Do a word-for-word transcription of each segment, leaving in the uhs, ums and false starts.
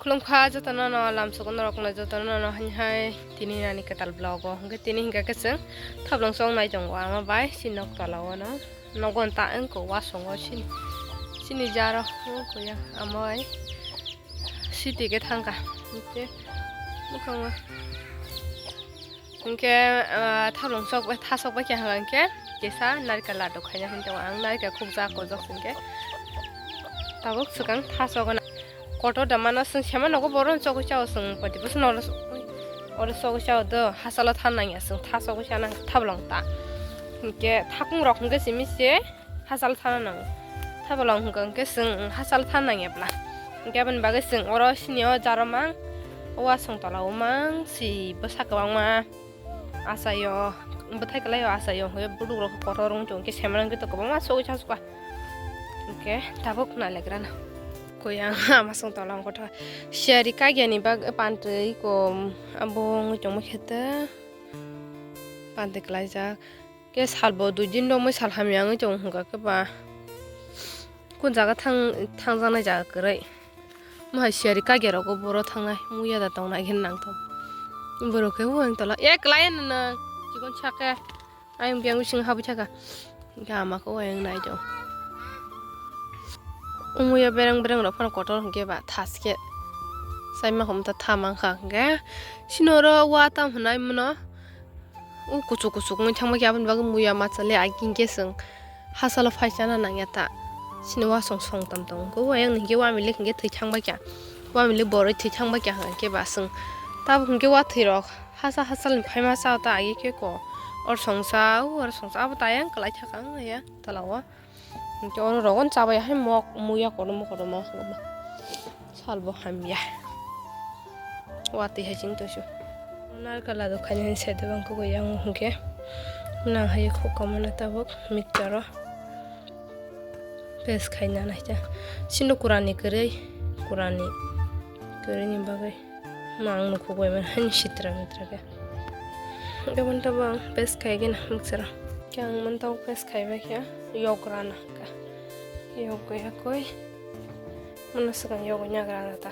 Khulumkha jotono no, lamsok norok no jotono no, hani hai tini nani kwtal vlog o. Hwnkhe tini hwnkha khe chwng thablong chong nai tongo ama bai si nok tola o no. Nogo ta wngkha wasong o sini, sini jaro wngkha ya ama bai city khe thangkha. Hwnkhe bwkhango. Hwnkhe, ah, thablong sok bai, thasok bai khe hwnka hwnkhe kisa narikal laduk khaina hinwi tongo ang, narikal khukjak kojak hwnkhe tabuk swkang thasok gana kotor da mano, chwng sema nogo borok chogwi chao, chwng pati bwswk no oro chogwi chao do, hachalo than nangya chwng thasok bai sana thablong ta. Hwnkhe thakung rok hwnkhe simi se hachal thana nango. Thabolong hwnkha hwnkhe chwng hachal thana nangya bla. Hwnkhe aboni bagwi chwng oro sini o jaro mang, o wasong tola o mang, si bwsa kwbangma achaio, bwthai kwlaio achaio, hwnkhe buduk rok kotor wng tong khe semanang khe to kwbangma sogwi chasukha. Hwnkhe tabuk nailagrana. Koi ang ama song tola wng kotor. Siyari kagiani bag pantwi ko abo wngwi tongma khe ta pantwi kwlaijak. Khe salbo dui din romwi sal hamya wngwi tongo hwnkha khe ba. Kun jaga thang, thangjaknai jaga kwrwi. Mohai siyari kagya rogo boro thangnai muya da tongnai khe nangthok. Borok khe uaing tola. E kwlai nang chikon sake. Ayang biyang bising habwi thaka. Hwnkhe ama khe uaing nai tongo. Umuya bereng bereng rok phano kotor hwnkhe ba thaskhe. Saima hom ta tha mankha hwnkhe. Sinoro wa tam hwnai mano. O kuchuk kuchuk wngwi thangma khe aboni bagwi muya machali agi hwnkhe chwng hachalo phai chana nangya ta. Chini wasong song tam tongo. Hwnkhe uayang ni hwnkhe wamilik hwnkhe thwi thangbai kha. Wamilik borwi thwi thangbai kha hwnkhe ba chwng tabuk hwnkhe wathwi rok hacha hachalni phaima cha ta agi khe ko. Or songsa, o or songsa abo ta ayang kwlai thaka wng ya tola o. Hwnkhe oro rogon chabai hai mok muya kotorma kotorma salbo hamya. Watwi hai chini toisu. Narikal laduk khainani side o ang khe yang hwnkhe nang hai khokma no tabuk mixture o paste khaina naikha. Chini kurani kwrwi, kurani kwrwini bagwi. Ma ang nukhuk bai mani sitra mitra khe. Gabon tabuk ang paste khai gina mixture o. Khe ang mantau paste khai bai khe yograna khe. Yogwi yakwi. Mano swkang yogwi nagrana ta.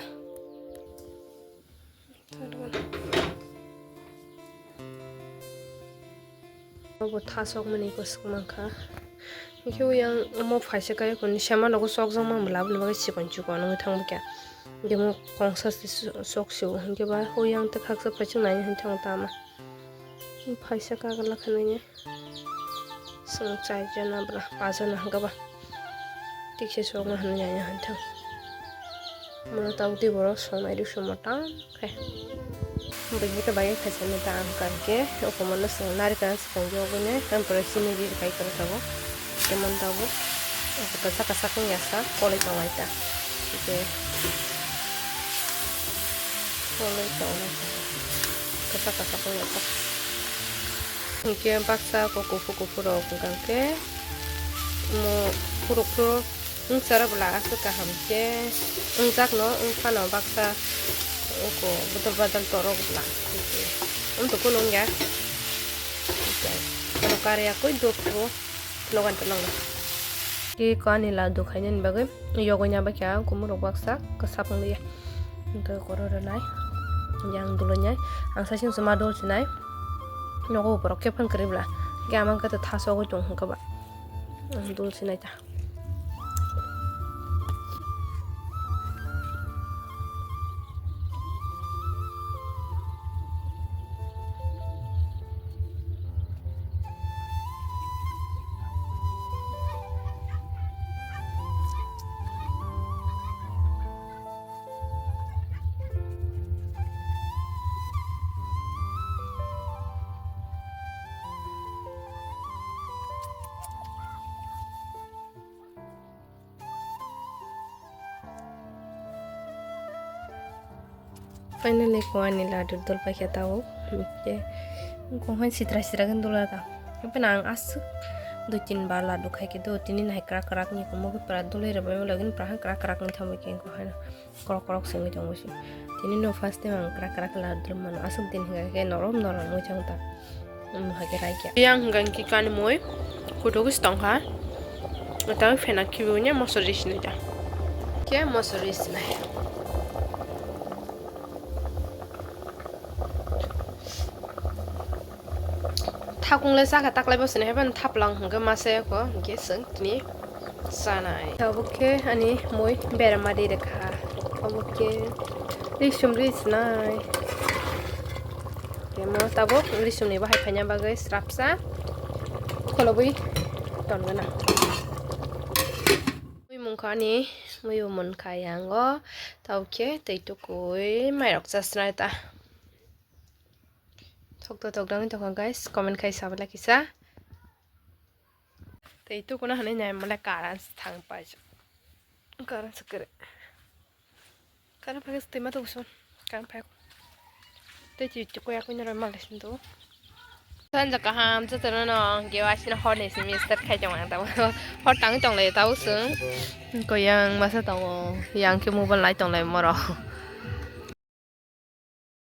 Abo thasok mani ko swk mankha. Hwnkhe yang omo phaisa kaya kuni sema nogo chokjak mang bwla aboni bagwi chikon chikon wngwi thangbo khe. Hwnkhe mo kongsa se chok sio hwnkhe ba hoi yang tei khaksa phaichwng nai hwn thang tama. Phaisa kagala khanai. Chwng char jona bwla, pas jona hwnkhe ba. Tikse chokma hwnwi nai hwn thang. Mano tabuk tei borok songnai rw songma tang khe. Bwswk khe bai khaisa nw ta ang kar khe, o komo no chwng narikal swkang yogwi nai, ang pore chini ri rwkha khe tabuk. Tei mano tabuk kwchak kwchak wngya sa koloi tongnai ta. Tei koloi tongnai ta. Kwchak kwchak wngya sa. Hwnkhe baksa kok kuphur kuphur rok hwnkha khe omo phuruk phuruk wngchara bwla aswk kaham khe wngjakno wngphano baksa oko bodol badal torok bwla. Wngtokgo nungya. Ano kariya koi dotro. Logan to nangno. Tei ko ani la dukhainani bagwi yogwi nabakya kumurok baksa kwsap wngya. Hwnkhe koro rwnai. Yang dulonai. Ang sasing suma dol sinai. Nogo borok khe phang kwrwi bwla. Hwnkhe ama khe thaso wngwi tong hwnkhe ba. Ang dol sinai ta. Finally, ko ani ladu dol paikha tabuk. Hwnkhe, ko hai sitra sitra khe dol ta. Hapheno ang aswk dui tin bar ladu khaikhe do, tini nahai kwrak kwrak ni komo khe pura dol rwbaima lagin pura khe kwrak kwrak ni thangbai khe ko hai. Korok korok sengwi tongo se. Tini no first time ang kwrak kwrak khe la drum mano. Aswk din hinkha khe norom norom wngwi thang ta. Omo hai khe raikya. Yang hwnkha khe kani mui kuthugwi se tongkha. Tei phena khibiui moso ri sinai ta. Khe moso ri sinai. Hakung le sakha taklai bo sini haiban thaplang hwnkhe masa yako hwnkhe chwng tini chanai. Tabuk khe ani mui berama ri rwkha. Tabuk khe risum ri sinai. Kemo tabuk risum ni bahai phaina bagwi srapsa kholobwi tongana. Mui mungkha ani mui bo munkha yango. Tabuk khe tei tukui mairok chasnai ta. Thokto tokdangwi tongkha guys, comment khai sabala kisa. Tei tukuna hwnwi nai mole karan thang pai. Karan sakere. Karan phai twima to usun. Karan phai. Tei ti ti koya kuina roi mal desin to. Sanja kaham jotoro no gewa sina hor ni simi start khai tong ang tabo. Hor tang tong le tabo sung. Koyang masa tongo. Yang ke mobile lai tong lai moro.